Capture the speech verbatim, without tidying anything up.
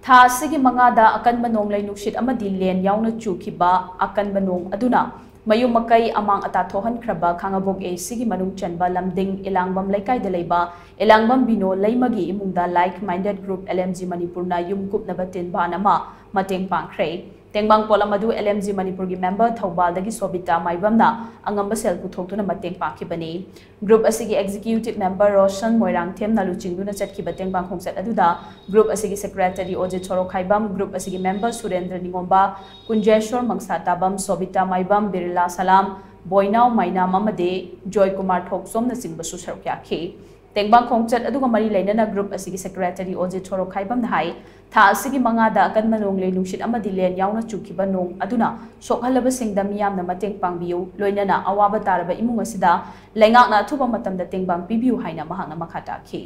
ꯊꯥ ꯑꯁꯤꯒꯤ ꯃꯉꯥꯗ ꯑꯀꯟꯕ ꯅꯣꯡꯂꯩ ꯅꯨꯡꯁꯤꯠ ꯑꯃꯗꯤ ꯂꯦꯟ ꯌꯥꯎꯅ ꯆꯨꯈꯤꯕ ꯑꯀꯟꯕ ꯅꯣꯡ ꯑꯗꯨꯅ ꯃꯌꯨꯝ ꯃꯀꯩ ꯑꯃꯥꯡ ꯑꯇꯥ ꯊꯣꯛꯍꯟꯈ꯭ꯔꯕ ꯈꯥꯉꯕꯣꯛ ꯑꯦ ꯁꯤꯒꯤ ꯃꯅꯨꯡ ꯆꯟꯕ ꯂꯝꯗꯤꯡ ꯏꯂꯥꯡꯕꯝ ꯂꯩꯀꯥꯏꯗ ꯂꯩꯕ ꯏꯂꯥꯡꯕꯝ ꯕꯤꯅꯣ ꯂꯩꯃꯒꯤ ꯏꯃꯨꯡꯗ Like Minded Group L M G ꯃꯅꯤꯄꯨꯔꯅ ꯌꯨꯝ ꯀꯨꯞꯅꯕ ꯇꯤꯟ ꯚꯥꯟ ꯑꯃ ꯃꯇꯦꯡ ꯄꯥꯡꯈ꯭ꯔꯦ꯫ ꯇꯦꯡꯕꯥꯡ ꯄꯣꯠꯂꯝ ꯑꯗꯨ L M G ꯃꯅꯤꯄꯨꯔꯒꯤ member ꯊꯧꯕꯥꯜꯗꯒꯤ ꯁꯣꯕꯤꯇꯥ ꯃꯥꯏꯕꯝꯅ ꯑꯉꯝꯕ ꯁꯦꯜ ꯄꯨꯊꯣꯛꯇꯨꯅ ꯃꯇꯦꯡ ꯄꯥꯡꯈꯤꯕꯅꯤ꯫ Group ꯑꯁꯤꯒꯤ executive member ꯔꯣꯁꯟ ꯃꯣꯏꯔꯥꯡꯊꯦꯝꯅ ꯂꯨꯆꯤꯡꯗꯨꯅ ꯆꯠꯈꯤꯕ ꯇꯦꯡꯕꯥꯡ ꯈꯣꯡꯆꯠ ꯑꯗꯨꯗ group ꯑꯁꯤꯒꯤ secretary ꯑꯣꯖꯤꯠ ꯁꯣꯔꯣꯛꯈꯥꯏꯕꯝ, group ꯑꯁꯤꯒꯤ member ꯁꯨꯔꯦꯟꯗ꯭ꯔ ꯅꯤꯉꯣꯝꯕ, ꯀꯨꯟꯖꯦꯁꯣꯔ ꯃꯪꯁꯥꯇꯥꯕꯝ, ꯁꯣꯕꯤꯇꯥ ꯃꯥꯏꯕꯝ, ꯕꯤꯔꯂꯥ ꯁꯂꯥꯝ, ꯕꯣꯏꯅꯥꯎ ꯃꯥꯏꯅꯥꯝ ꯑꯃꯗꯤ ꯖꯣꯏꯀꯨꯃꯥꯔ ꯊꯣꯛꯆꯣꯝꯅꯆꯤꯡꯕꯁꯨ ꯁꯔꯨꯛ ꯌꯥꯈꯤ꯫ ꯇꯦꯡꯕꯥꯡ ꯈꯣꯡꯆꯠ ꯑꯗꯨꯒ ꯃꯔꯤ ꯂꯩꯅꯅ group ꯑꯁꯤꯒꯤ secretary ꯑꯣꯖꯤꯠ ꯁꯣꯔꯣꯛꯈꯥꯏꯕꯝꯅ ꯍꯥꯏ, ꯊꯥ ꯑꯁꯤꯒꯤ ꯃꯉꯥꯗ ꯑꯀꯟꯕ ꯅꯣꯡꯂꯩ ꯅꯨꯡꯁꯤꯠ ꯑꯃꯗꯤ ꯂꯦꯟ ꯌꯥꯎꯅ ꯆꯨꯈꯤꯕ ꯅꯣꯡ ꯑꯗꯨꯅ ꯁꯣꯛꯍꯜꯂꯕꯁꯤꯡꯗ ꯃꯤꯌꯥꯝꯅ ꯃꯇꯦꯡ ꯄꯥꯡꯕꯤꯌꯨ, ꯂꯣꯏꯅꯅ ꯑꯋꯥꯕ ꯇꯥꯔꯕ ꯏꯃꯨꯡ ꯑꯁꯤꯗ ꯂꯩꯉꯥꯛꯅ ꯑꯊꯨꯕ ꯃꯇꯝꯗ ꯇꯦꯡꯕꯥꯡ ꯄꯤꯕꯤꯌꯨ ꯍꯥꯏꯅ ꯃꯍꯥꯛꯅ ꯃꯈꯥ ꯇꯥꯈꯤ꯫